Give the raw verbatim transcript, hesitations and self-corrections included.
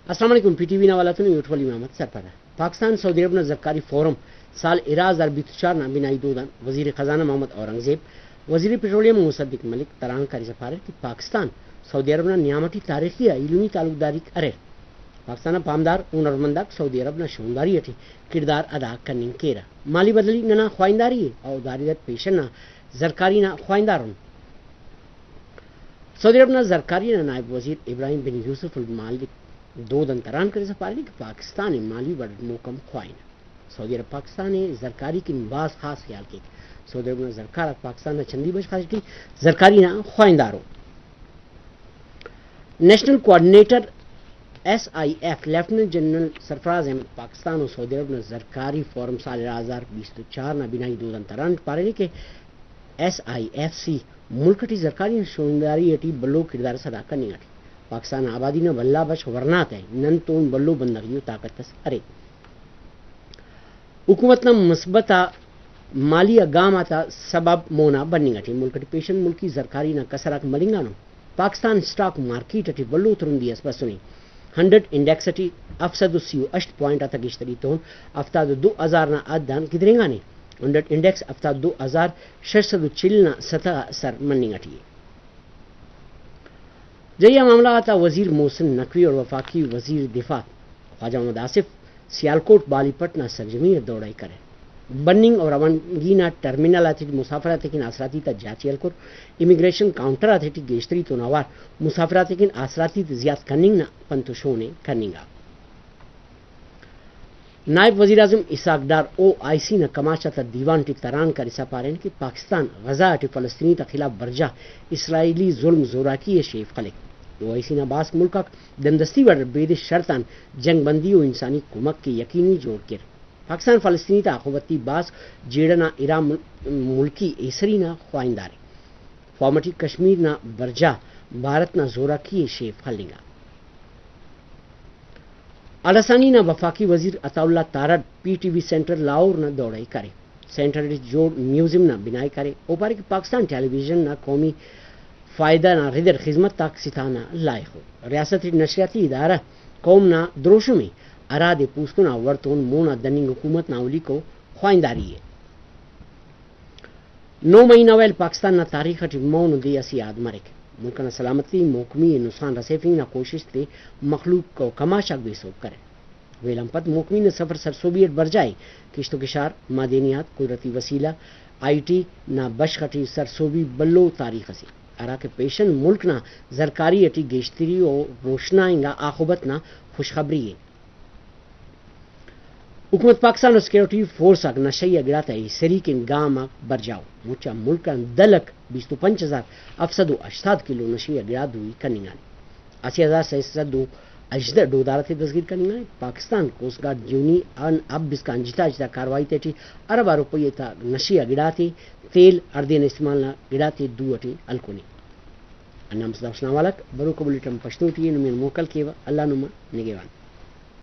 السلام علیکم، پی ٹی وی نا حوالہ تون یوٹھ ولی محمد سرپرہ۔ پاکستان سعودی عرب نا زرکاری فورم سال ارا ہزار بیست و چار نا بنائی دود آن وزیر خزانہ محمد اورنگزیب، وزیر پٹرولیم مصدق ملک تران کرسا پاریر کہ پاکستان سعودی عرب نا نیام اٹی تاریخی آ ایلمی تعلقداریک اریر۔ پاکستان نا پامدار ہنرمند آک سعودی عرب نا شونداری اٹی کڑدار ادا کننگ کیرہ۔ مالی بدلی ننا خواہنداری ء، او داریدت پیشن نا زرکاری نا خواہندار ان۔ سعودی عرب نا زرکاری نا نائب وزیر ابراہیم بن یوسف المالک دود آن تران کرسا پارینے کہ پاکستان ء مالی وڑ اٹ محکم خواہنہ۔ سعودی عرب پاکستان ء زرکاری کن بھاز خاص خیال کیک۔ سعودی عرب نا زرکار آک پاکستان نا چندی بشخ آتیٹی زرکاری نا خواہندار ء۔ National coordinator S I F lieutenant general Sarfaraz Ahmed Pakistan و سعودی عرب نا زرکاری فورم سال ارا ہزار بیست و چار نا بنائی دود آن تران پارینے کہ ایس آئی ایف سی ملک اٹی زرکاری نا شونداری اٹی بھلو کڑدار اس ادا کننگ اٹی۔ پاکستان نا آبادی نا بھلا بشخ ورنا ء، نن تون بھلو بندغی و طاقت اس ارے۔ حکومت نا مثبت آ مالی آ گام آتا سبب مونا بننگ اٹی ملک اٹی پیشن ملکی زرکاری نا کسر آک ملنگانو۔ پاکستان اسٹاک مارکیٹ اٹی بھلو ترندی اس بسنے۔ ہنڈریڈ انڈیکس اٹی ہفت سد و سی و ہشت پوائنٹ آتا گیشتری تون ہفتاد و دو ہزار نا حد آن گدرینگانے۔ ہنڈریڈ انڈیکس ہفتاد و دو ہزار شش سد و چل نا سطح آ سر مننگ اٹی ء۔ جوئی آ معاملہ غاتا وزیر محسن نقوی اور وفاقی وزیر دفاع خواجہ محمد آصف سیالکوٹ بالی پٹ نا سرجمی ء دورہ ء کریر۔ بننگ و روانگی نا ٹرمینل آتیٹی مسافر آتیکن آسراتی تا جاچ ء ہلکر، امیگریشن کاؤنٹر آتیٹی گیشتری تون اوار مسافر آتیکن آسراتی تے زیات کننگ نا پنت و شون ء کننگا۔ نائب وزیراعظم اسحاق ڈار او آئی سی نا کماش آتا دیوان ٹی تران کرسا پارین کہ پاکستان غزہ ٹی فلسطینی تا خلاف برجا اسرائیلی ظلم زوراکی ء شیف خلک۔ او آئی سی نا باسک ملک آک دمدستی وڑ بیدس شرط آن جنگ بندی و انسانی کمک ء یقینی جوڑ کیر۔ پاکستان فلسطینی تا آخبتی باسک جیڑہ نا ارا مل-، ملکی ایسری نا خواہندار ء۔ فارم اٹی کشمیر نا برجا بھارت نا زوراکی ء شیف خلنگا۔ اڈسانی نا وفاقی وزیر Attaullah Tarar P T V centre Lahore نا دورہ ء کرے۔ سینٹر اٹی جوڑ میوزیم نا بناء ء کرے۔ او پارے کہ پاکستان ٹیلی ویژن نا قومی فائدہ نا رد اٹ خذمت آک ستانا لائخ ء۔ ریاست اٹی نشریاتی ادارہ قوم نا دروشم ء، ہرادے پوسکن آ وڑ تون مون آ دننگ حکومت نا اولیکو خواہنداری ء۔ نو مئی نا ویل پاکستان نا تاریخ اٹی مون و دے اسہ یات مریک۔ ملک انا سلامتی محکمی ء نسخان رسیفنگ نا کوشست ء مخلوق و کماش آک بے سہب کریر۔ ویل آن پد محکمی نا سفر سرسہبی اٹ برجا ء۔ کشت و کشار، معدنیات، قدرتی وسیلہ، آئی ٹی نا بشخ اٹی سرسہبی بھلو تاریخ اسے، ہراکہ پیشن ملک نا زرکاری اٹی گیشتری و روشنا انگا آخبت نا خوشخبری ء۔ حکومت پاکستان و سیکورٹی فورس آک نشئی آ گڑاتا ایسری کن گام آک برجاؤ۔ مچ آ ملک آن دہ لکھ بیست و پنچ ہزار ہفت سد و ہشتاد کلو نشئی آ گڑا دوئی کننگانے۔ اسہ ہزار سئے سد و ہژدہ ڈودار آتے دزگیر کننگانے۔ پاکستان کوسٹ گارڈ جونی آن ہب اسکان جتا جتا کاروائی تیٹی ارب آ روپئی تا نشئی آ گڑاتے، تیل، ہڑدے نا استعمال نا گڑاتے دو اٹی ہلکنے۔ ہندا مسہ داوش نا حوالک بروکا بلیٹن پشتو ٹی ء۔ نمے آن موکل کیوہ۔ اللہ نما نگہبان۔